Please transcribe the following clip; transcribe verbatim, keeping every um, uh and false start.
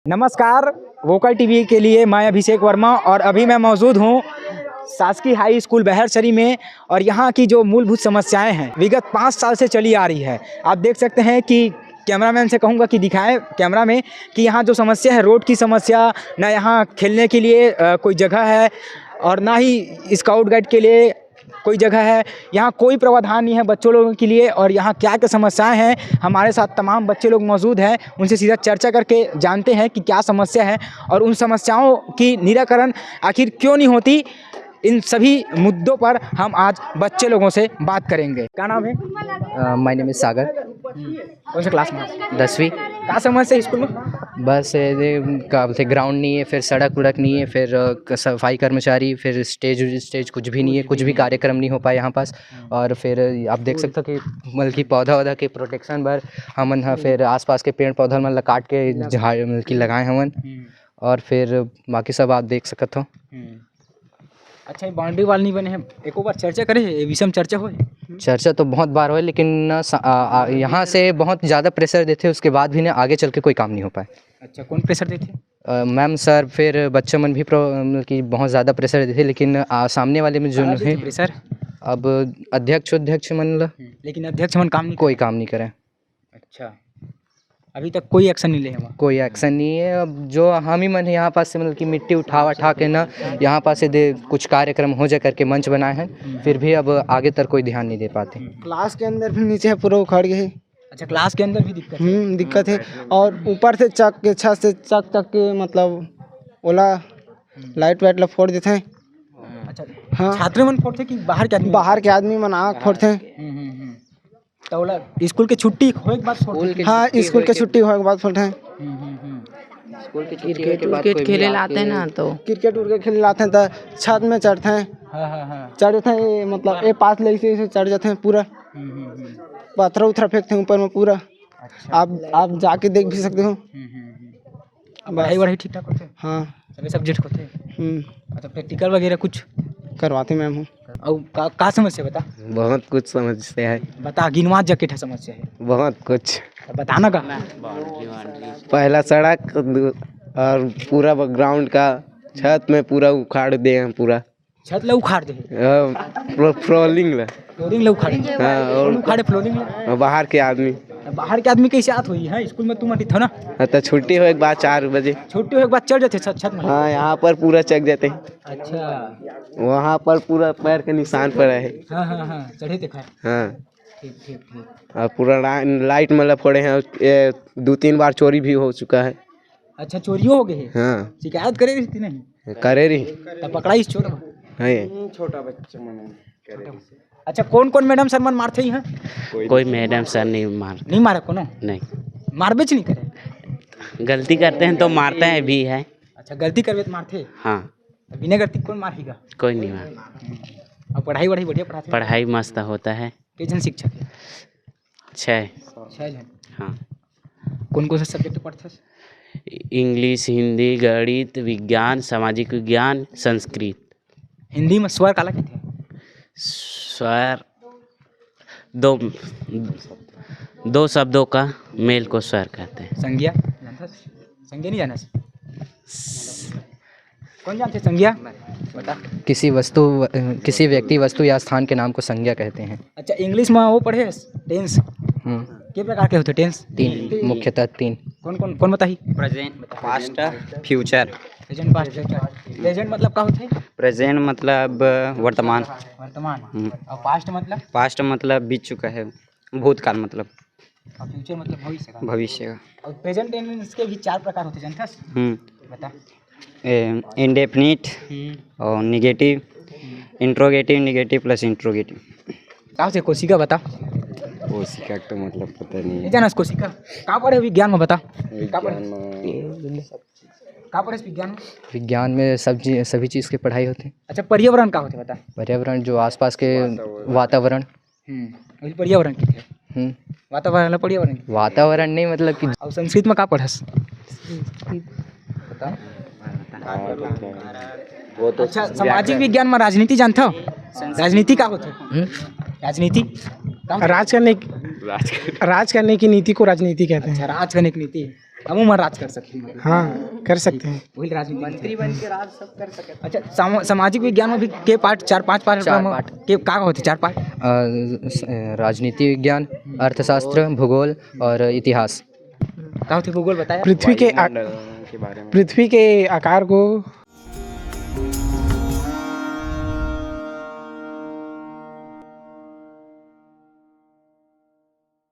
नमस्कार, vocal TV के लिए मैं अभिषेक वर्मा और अभी मैं मौजूद हूँ शासकीय हाई स्कूल बहरसरी में। और यहाँ की जो मूलभूत समस्याएं हैं, विगत पाँच साल से चली आ रही है। आप देख सकते हैं कि कैमरामैन से कहूँगा कि दिखाएं कैमरा में कि यहाँ जो समस्या है, रोड की समस्या, ना यहाँ खेलने के लिए अ, कोई जगह है और ना ही स्काउट गाइड के लिए कोई जगह है। यहाँ कोई प्रावधान नहीं है बच्चों लोगों के लिए। और यहाँ क्या क्या समस्याएं हैं, हमारे साथ तमाम बच्चे लोग मौजूद हैं, उनसे सीधा चर्चा करके जानते हैं कि क्या समस्या है और उन समस्याओं की निराकरण आखिर क्यों नहीं होती। इन सभी मुद्दों पर हम आज बच्चे लोगों से बात करेंगे। क्या नाम है? माय नेम इज सागर। कौन से क्लास में? दसवीं। क्या समस्या है स्कूल में? बस ये का बोलते, ग्राउंड नहीं है, फिर सड़क उड़क नहीं है, फिर अ, क- सफाई कर्मचारी, फिर स्टेज स्टेज कुछ भी नहीं है, कुछ भी कार्यक्रम नहीं हो पाए यहाँ पास। और फिर आप देख सकते हो कि मतलब कि पौधा वौधा के प्रोटेक्शन बर हमन ह फिर आसपास के पेड़ पौधा मन ला काट के झाड़ मतलब कि लगाए हमन। और फिर बाकी सब आप देख सकत हो। अच्छा, ये बाउंड्री वाल नहीं बने हैं, एको बार चर्चा करे, ये विषय में चर्चा होए? चर्चा तो बहुत बार होए, लेकिन ना सा- आ, आ, यहाँ से बहुत ज़्यादा प्रेशर देते, उसके बाद भी ना आगे चल के कोई काम नहीं हो पाए। अच्छा, कौन प्रेशर देते? अ, मैम सर, फिर बच्चे मन भी प्रो मतलब कि बहुत ज़्यादा प्रेशर देते, लेकिन आ, सामने वाले में जो काला देते है प्रेशर? अब अध्यक्ष उपाध्यक्ष मन ला लेकिन अध्यक्ष मन काम नहीं कोई काम नहीं करे। अच्छा, अभी तक कोई एक्शन नहीं ले हुआ। कोई एक्शन नहीं है। अब जो हम ही मन है यहाँ पास से मतलब कि मिट्टी उठा उठा के ना यहाँ पास से दे कुछ कार्यक्रम हो जाए करके मंच बनाए हैं, फिर भी अब आगे तर कोई ध्यान नहीं दे पाते। क्लास के अंदर भी नीचे है पूरा उखड़ गए है। अच्छा, क्लास के अंदर भी दिक्कत है? हम्म, दिक्कत है। और ऊपर से चक के छत से चक चक के मतलब ओला लाइट वाइट ला फोड़ देते हैं। अच्छा, हाँ। छात्र मन फोड़ते कि बाहर के आदमी? बाहर के आदमी मन आग फोड़ते हैं। हम्म, हम्म, हम्म। तो ओला स्कूल के छुट्टी होए के बाद फोड़ते? हाँ, स्कूल के छुट्टी होए के बाद फोड़ते हैं। हम्म, हम्म, हम्म। क्रिकेट उर्केट खेले लाते हैं ना, तो क्रिकेट उर्केट खेले लाते हैं तो छत में चढ़ते हैं। हाँ, हाँ, हाँ। चढ़ जाते हैं, ये मतलब ये पास ले से चढ़ जाते हैं पूरा। हम्म, हम्म, हम्म। पत्थर उथर फेंकते हैं ऊपर में पूरा। अच्छा। आप आप जाके देख भी सकते हो। हम्म, हम्म, हम्म। अब पढ़ाई वढ़ाई ठीक ठाक होते? हाँ। सभी सब्जेक्ट होते? हम्म। मतलब प्रैक्टिकल वगैरह कुछ करवाते मैम हूँ। और का, का समस्या बता? बहुत कुछ समस्या है। बता, गिनवा जा केठा समस्या है। बहुत कुछ। तो बताना का? पहला सड़क, दू- और पूरा ग्राउंड का छत में पूरा उखाड़ दिए हैं पूरा। छत ला उखाड़ दे। फ्लोरिंग ला। फ्लोरिंग ला उखाड़े? हाँ, और उखाड़े फ्लोरिंग ला। बाहर के आदमी। बाहर के आदमी कैसे आत होई है? स्कूल में तुम अभी था ना? हाँ, तो छुट्टी होए के बाद चार बजे। छुट्टी होए के बाद चढ़ जाते छत, छत में? हाँ, यहाँ पर पूरा चक जाते हैं। अच्छा। वहाँ पर पूरा पैर के निशान पड़ा है। हाँ, हाँ, हाँ, चढ़े देखा है। हाँ। ठीक, ठीक, ठीक। और पूरा ला- लाइट मतलब फोड़े हैं। ये दो तीन बार चोरी भी हो चुका है। अच्छा, चोरियो हो गए है? हाँ। शिकायत करे रही थी नहीं? करे रही। तो पकड़ा इस चोर में? है। अच्छा, कौन कौन मैडम सर मन मारते ही हैं? कोई मैडम सर नहीं मार नहीं मारा कोनो? नहीं। मारबेच नहीं करे? गलती करते हैं तो मारते हैं भी है। अच्छा, गलती करबे तो मारते? हाँ। तो बिना गलती कौन मारेगा? कोई नहीं मार। और पढ़ाई वढ़ाई बढ़िया पढ़ाते? पढ़ाई मस्त होता है। कई जन शिक्षक है? छः। छः जन। हाँ। कौन कौन सा सब्जेक्ट पढ़ते? इंग्लिश, हिंदी, गणित, विज्ञान, सामाजिक विज्ञान, संस्कृत। हिंदी में स्वर काला कहते हैं? स्वर दो दो शब्दों का मेल को स्वर कहते हैं। संज्ञा जानता? संज्ञा नहीं जाना? कौन जानते संज्ञा? बता। किसी वस्तु किसी व्यक्ति, वस्तु या स्थान के नाम को संज्ञा कहते हैं। अच्छा, इंग्लिश में वो पढ़े टेंस? हम्म, के प्रकार के होते टेंस? तीन, मुख्यतः तीन। कौन कौन कौन बताही? Present, past, future. Present, past, future. Present मतलब का होते? प्रेजेंट मतलब वर्तमान। वर्तमान। हम्म। और पास्ट मतलब? पास्ट मतलब बीत चुका है, भूतकाल मतलब। और फ्यूचर मतलब भविष्य का। भविष्य का। और प्रेजेंट टेंस के भी चार प्रकार होते, जानता? हम्म। बता। इंडेफिनिट और negative, interrogative, negative plus interrogative. का होते कोशिका, बता। कोशिका तो मतलब पता नहीं नहीं जाना कोशिका? का पढ़े विज्ञान में, बता। का पढ़े? का पढ़े विज्ञान में? विज्ञान में सब चीज, सभी चीज़ की पढ़ाई होती है। अच्छा, पर्यावरण का होते, बता। पर्यावरण जो आसपास के वातावरण। हम्म, वही पर्यावरण की थे। हम्म, वातावरण ला पर्यावरण की। वातावरण नहीं, मतलब कि और संस्कृत में का पढ़स? वो तो अच्छा, सामाजिक विज्ञान में राजनीति जानता हो? राजनीति का होते? राजनीति का होते? राज करने राज करने की नीति को राजनीति कहते हैं। अच्छा, राज करने की नीति। अब वो मन राज कर सकते हैं। हाँ, कर सकते हैं। वही राजनीति मंत्री बन के राज सब कर सकते हैं। अच्छा, सामा-, सामाजिक विज्ञान में भी के पाठ, चार पांच पाठ चार पाठ। के का होते चार पाठ? अ, स-, अ, राजनीति विज्ञान, अर्थशास्त्र, भूगोल और इतिहास। का होते भूगोल बताया? पृथ्वी के आ-, वायुमंडल के बारे में। पृथ्वी के आकार को